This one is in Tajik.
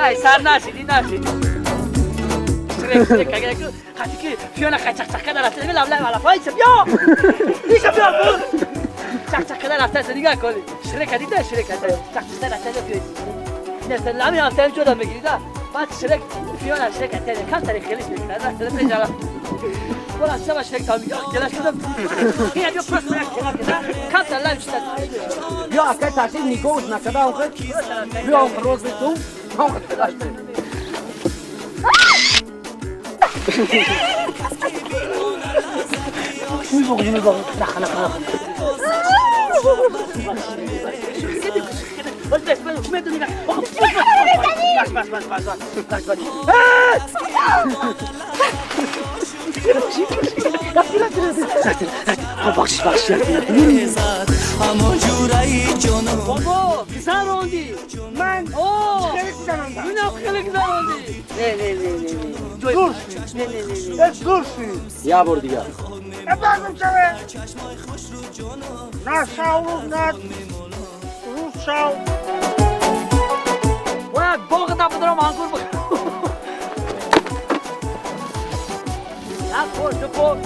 Ай, сар нашиди, нашиди. Шрек, Шрек, агар хати ки Фиона чақ-чақ карда рафта, лаб лаб алафай, биё! Иша биё! Чақ-чақ карда рафта, нигоҳ кун. Шрек дида, Шрек чақ-чақ карда рафта, биё. Не, лами рафта ҷода мегирида. Баъд Шрек Фиона Шрек атене камтари хелиш мекунад. Рафта бола саба Шрек та мига келаш кардам. Ина биё, просто як кела када. Камтар лаб чита. Биё, акай ташриф нигоҳ накарда, он хел. Биё, он роз битум. Он хел. Нах, нах, нах. بس بس بس بس بس بس بس. بخش بخش. بابا گذراندی من خیلی گذراندم. من خیلی گذراندی. نه نه نه نه نه نه نه نه زور شد. یا بار دیگه. بازم شوه. نه شاو نه روز شاو. وای باغ نبودم انگور بخور. نه خور تو خور.